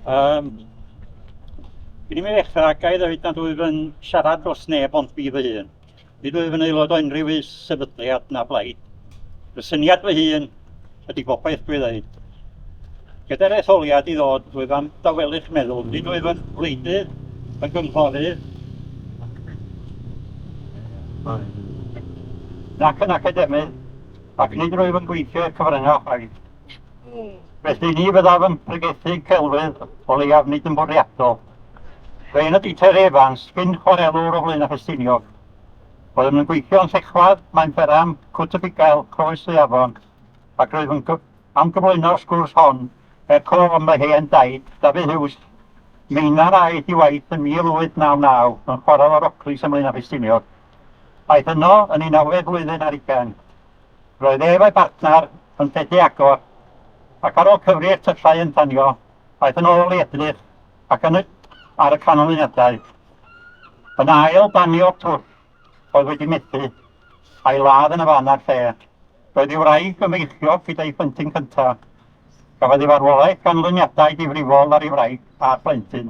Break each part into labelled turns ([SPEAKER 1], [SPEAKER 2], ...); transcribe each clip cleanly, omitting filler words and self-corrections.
[SPEAKER 1] Um, Cyn i mi ddechrau, ga i ddweud nad wyf yn siarad dros neb ond fi fy hun. Nid wyf yn aelod o unrhyw sefydliad na blaid. Fy syniad fy hun ydy popeth dwi ddeud. Gyda'r etholiad i ddod, rwyf am dawelu'ch meddwl. Nid wyf yn wleidydd, yn gynghorydd, nac yn academydd, ac nid rwyf yn gweithio i'r cyfryngau chwaith. Felly ni fyddaf yn pregethu celwydd, o leiaf nid yn fwriadol. Fy enw di Terry Evans, cyn chwarelwr o Flaenau Ffestiniog. Byddwn yn gweithio yn Llechwedd, Maenfferam, Cwt y Bugail, Croes Leuafon, ac rwyf yn am gyflwyno'r sgwrs hon er cof am fy hen daid, Dafydd Hughes, meinar a aeth i waith yn 1899 yn chwarel o Roclys ym Mlaenau Ffestiniog. Aeth yno yn ei nawfed flwyddyn ar ugain. Roedd ef a'i bartner yn lledu agor, ac ar ôl cyfri'r tyllau yn tanio, aeth yn ôl i edrych ac yn y, ar y canlyniadau. Yn ail danio'r twll oedd wedi methu, a'i ladd yn y fan a'r lle. Roedd ei wraig yn feichiog gyda'i phlentyn cyntaf. Cafodd ei farwolaeth ganlyniadau difrifol ar ei wraig a'r plentyn.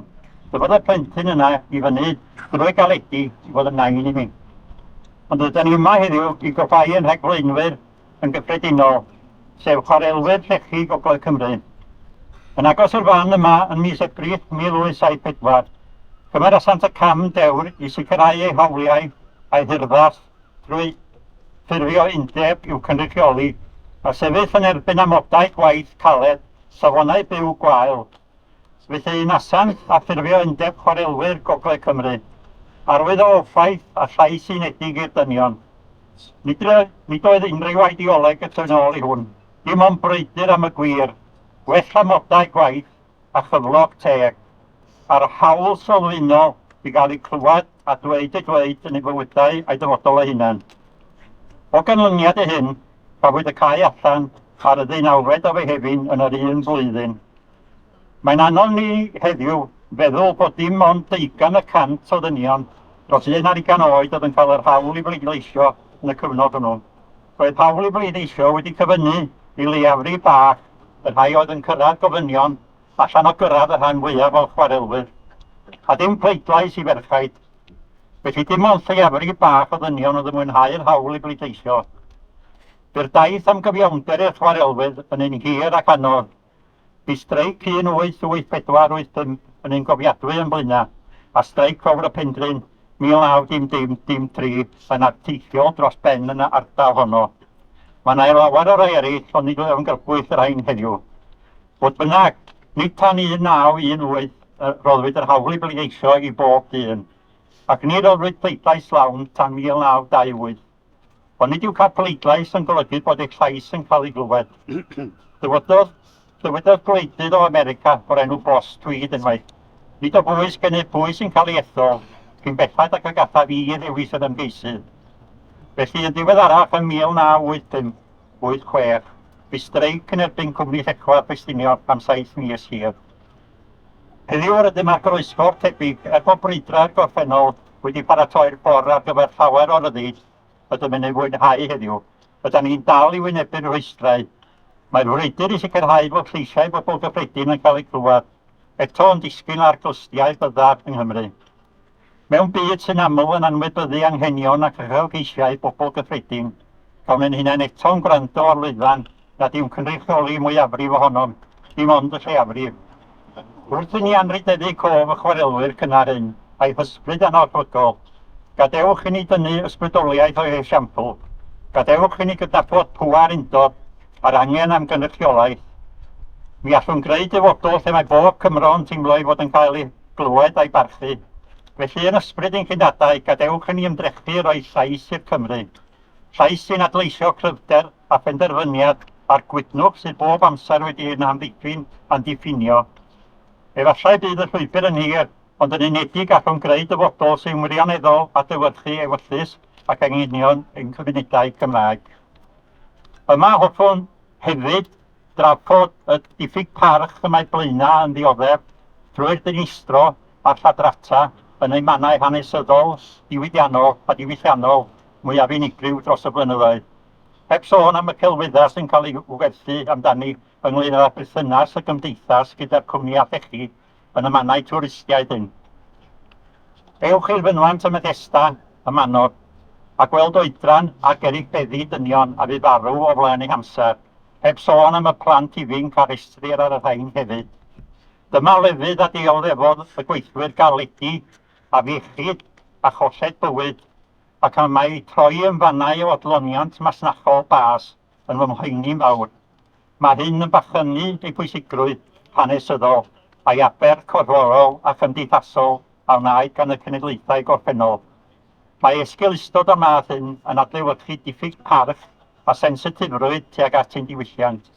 [SPEAKER 1] Dyfodd y plentyn yna i fyny drwy galedi i fod yn nain i mi. Ond rydyn ni yma heddiw i goffáu ein rhagflaenwyr yn gyffredinol, sef chwarelwyr llechi Gogledd Cymru. Yn agos i'r fan yma yn mis Ebrill 1874, cymerasant y cam dewr i sicrhau eu hawliau a'u hurddas drwy ffurfio undeb i'w cynrychioli a sefyll yn erbyn amodau gwaith caled, safonau byw gwael. Felly unasant a ffurfio Undeb Chwarelwyr Gogledd Cymru, arwydd o ofaith a llais unedig i'r dynion. Nid, nid oedd unrhyw ideoleg y tu ôl i hwn, dim ond brwydr am y gwir, gwell amodau gwaith a chyflog teg, a'r hawl sylfaenol i gael eu clywed a dweud eu dweud yn eu bywydau a'u dyfodol eu hunain. O ganlyniad i hyn, cafwyd y cau allan ar y ddeunawfed o Fehefin yn yr un flwyddyn. Mae'n anodd ni heddiw feddwl bod dim ond deugain y cant o ddynion dros un ar ugain oed oedd yn cael yr hawl i bleidleisio yn y cyfnod hwnnw. Roedd hawl i bleidleisio wedi cyfyngu i leiafrif bach y rhai oedd yn cyrraedd gofynion allan o gyrraedd y rhan fwyaf o chwarelwyr, a dim pleidlais i ferchaid. Felly dim ond lleiafrif bach o ddynion oedd yn mwynhau'r hawl i bleidleisio. Bu'r daith am gyfiawnder i'r chwarelwyr yn un hir ac anodd. Bu streic 1884-85 yn un gofiadwy yn Blaenau, a streic fawr y Penrhyn 1900-03 yn arteithiol dros ben yn y ardal honno. Mae yna lawer o rai eraill, ond nid wyf am grybwyll y rhain heddiw. Fodd bynnag, nid tan 1918 y rhoddwyd yr hawl i bleidleisio i bob dyn, ac ni roddwyd pleidlais lawn tan 1928. Ond nid yw cael pleidlais yn golygu bod eich llais yn cael ei glywed. Dywedodd, dywedodd gwleidydd o America o'r enw Boss Tweed unwaith, Nid o bwys gennyf pwy sy'n cael ei ethol, cyn belled ag y gallaf i ddewis yr ymgeisydd. Felly, yn ddiweddarach ym 1985, 86, bu streic yn erbyn cwmni Llechwedd Ffestiniog am saith mis hir. Heddiw rydym ar groesffordd tebyg, er bod brwydrau'r gorffennol wedi paratoi'r ffordd ar gyfer llawer o ryddid ydym yn ei fwynhau heddiw, ydan ni'n dal i wynebu'r rhwystrau. Mae'r frwydr i sicrhau bod lleisiau bobl gyffredin yn cael eu clywed eto yn disgyn ar glustiau byddar yng Nghymru. Mewn byd sy'n aml yn anwybyddu anghenion ac uchelgeisiau bobl gyffredin, cawn ein hunain eto'n gwrando ar lwyfan nad yw'n cynrychioli mwyafrif ohonom, dim ond y lleiafrif. Wrth i ni anrhydeddu cof y chwarelwyr cynnar hyn a'u hysbryd anorchfygol, gadewch i ni dynnu ysbrydoliaeth o'u hesiampl. Gadewch i ni gydnabod pŵer undod a'r angen am gynrychiolaeth. Mi allwn greu dyfodol lle mae bob Cymro yn teimlo ei fod yn cael ei glywed a'i barchu. Felly, yn ysbryd ein cyn-dadau, gadewch i ni ymdrechu i roi llais i'r Cymry. Llais sy'n adleisio cryfder a phenderfyniad a'r gwydnwch sydd bob amser wedi ein hamddiffyn a'n diffinio. Efallai bydd y llwybr yn hir, ond yn unedig gallwn greu dyfodol sy'n wirioneddol adlewyrchu ewyllys ac anghenion ein cymunedau Cymraeg. Yma hoffwn hefyd drafod y diffyg parch y mae Blaenau yn ddioddef drwy'r dinistro a'r lladrata yn eu mannau hanesyddol, diwydiannol a diwylliannol mwyaf unigryw dros y blynyddoedd. Heb sôn am y celwyddau sy'n cael eu gwerthu amdani ynglŷn â pherthynas y gymdeithas gyda'r cwmni llechi yn y mannau twristiaid hyn. Ewch i'r fynwent ym Methesda, ym Manor, a gweld oedran a gerrig beddi dynion a fu farw o flaen eu hamser, heb sôn am y plant ifinc a restrir ar y rhain hefyd. Dyma lefydd a dioddefodd y gweithwyr galedi, afiechyd a cholled bywyd, ac y mae troi yn fannau o adloniant masnachol bas yn fy mhoeni'n fawr. Mae hyn yn bachynu ei phwysigrwydd hanesyddol a'i aberth corfforol a chymdeithasol a wnaed gan y cenedlaethau gorffennol. Mae esgeulustod o'r math hyn yn adlewyrchu diffyg parch a sensitifrwydd tuag at ein diwylliant.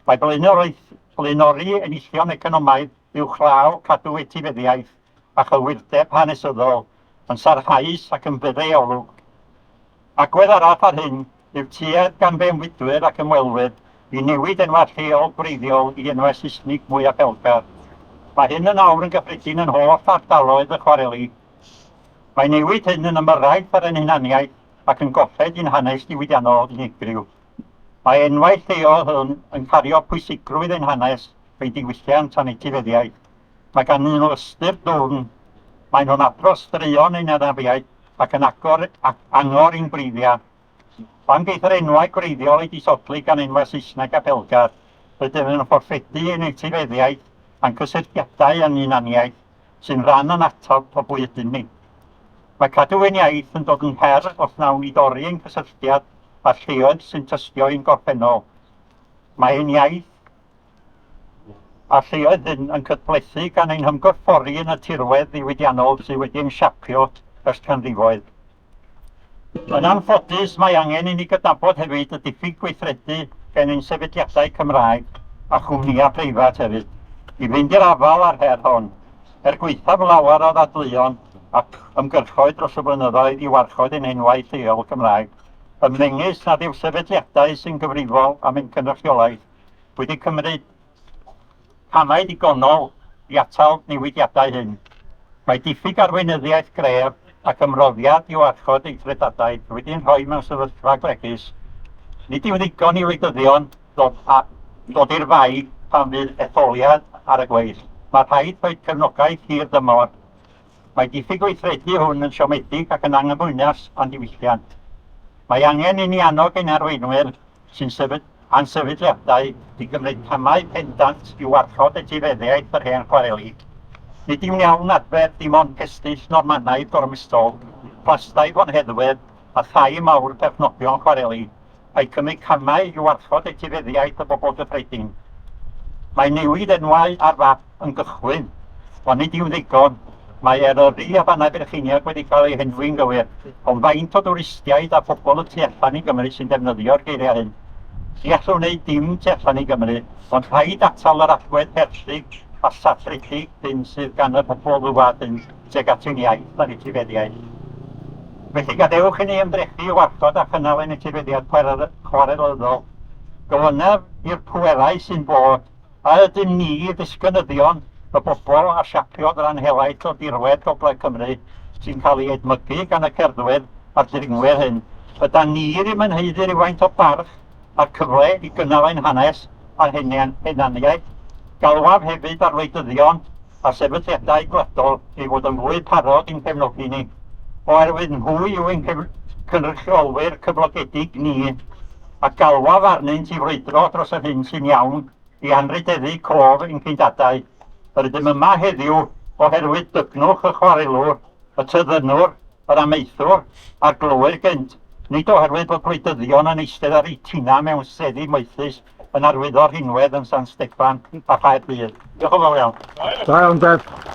[SPEAKER 1] Mae blaenori enillion economaidd uwchlaw cadw etifeddiaeth a chywirdeb hanesyddol yn sarhaus ac yn fyr ei olwg. Agwedd arall ar hyn yw tuedd gan fewnfudwyr ac ymwelwyr i newid enwau lleol gwreiddiol i enwau Saesnig mwy apelgar. Mae hyn yn awr yn gyffredin yn holl ardaloedd y chwareli. Mae newid hyn yn ymyrraeth ar ein hunaniaeth ac yn golled i'n hanes diwydiannol unigryw. Mae enwau lleol hyn yn cario pwysigrwydd ein hanes, ein diwylliant a'n etifeddiaeth. Mae ganddyn nhw ystyr dwfn. Maen nhw'n adrodd straeon ein anafiaid ac yn agor ac angor i'n gwreiddiau. Pan geith yr enwau gwreiddiol eu disodli gan enwau Saesneg apelgar, rydym yn fforffedu ein etifeddiaeth a'n cysylltiadau â'n hunaniaeth, sy'n rhan annatod o bwy ydym ni. Mae cadw ein iaith yn dod yn her os wnawn ni dorri ein cysylltiad â'r lleoedd sy'n tystio i'n gorffennol. Mae ein iaith a'r lleoedd hyn yn cydblethu gan ein hymgorffori yn y tirwedd ddiwydiannol sydd wedi ein siapio ers canrifoedd. Yn anffodus, mae angen i ni gydnabod hefyd y diffyg gweithredu gan ein sefydliadau Cymraeg a chwmnïau preifat hefyd, i fynd i'r afael â'r her hon, er gwaethaf lawer o ddadleuon ac ymgyrchoedd dros y blynyddoedd i warchod ein henwau lleol Cymraeg. Ymddengys nad yw sefydliadau sy'n gyfrifol am ein cynrychiolaeth wedi cymryd camau digonol i atal newidiadau hyn. Mae diffyg arweinyddiaeth gref ac ymroddiad i warchod ei threftadaeth wedi'n rhoi mewn sefyllfa bregus. Nid yw'n ddigon i wleidyddion ddod, a, ddod i'r fai pan fydd etholiad ar y gweill. Mae rhaid rhoi cefnogaeth hir dymor. Mae diffyg gweithredu hwn yn siomedig ac yn angymwynas â'n diwylliant. Mae angen i ni annog ein arweinwyr sy'n sefyd a'n sefydliadau i gymryd camau pendant i warchod etifeddiaeth yr hen chwareli. Nid yw'n iawn adfer dim ond cestyll Normanaidd gormesol, plastai fonheddwyr a thai mawr perchnogion chwareli, rhaid cymryd camau i warchod etifeddiaeth y bobl gyffredin. Mae newid enwau ar fap yn gychwyn, ond nid yw'n ddigon. Mae Eryri a Bannau Brycheiniog wedi cael eu henwi'n gywir, ond faint o dwristiaid a phobl y tu allan i Gymru sy'n defnyddio'r geiriau hyn? Ni allwn wneud dim tu allan i Gymru, ond rhaid atal yr agwedd herllig a sathredig hyn sydd gan y bobl ddŵad hyn tuag at ein iaith a'n etifeddiaeth. Felly gadewch i ni ymdrechu i warchod a chynnal ein etifeddiad chwarelyddol. Gofynnaf i'r pwerau sy'n bod A ydym ni, ddisgynyddion y bobl a siapiodd ran helaeth o dirwedd Gogledd Cymru, sy'n cael ei edmygu gan y cerddwyr a'r dringwyr hyn, ydan ni ddim yn haeddu rhywfaint o barch a'r cyfle i gynnal ein hanes a'n hunaniaeth? Galwaf hefyd ar wleidyddion a sefydliadau gwladol i fod yn fwy parod i'n cefnogi ni, oherwydd nhw yw ein cynrychiolwyr cyflogedig ni, a galwaf arnynt i frwydro dros yr hyn sy'n iawn i anrhydeddu cof ein cyndadau. Yr ydym yma heddiw oherwydd dygnwch y chwarelwr, y tyddynwr, yr amaethwr a'r glowyr gynt, nid oherwydd bod gwleidyddion yn eistedd ar eu tina mewn seddi moethus yn arwyddo rhinwedd yn San Steffan a Chaerdydd. Diolch yn fawr iawn.
[SPEAKER 2] Da iawn, Dave.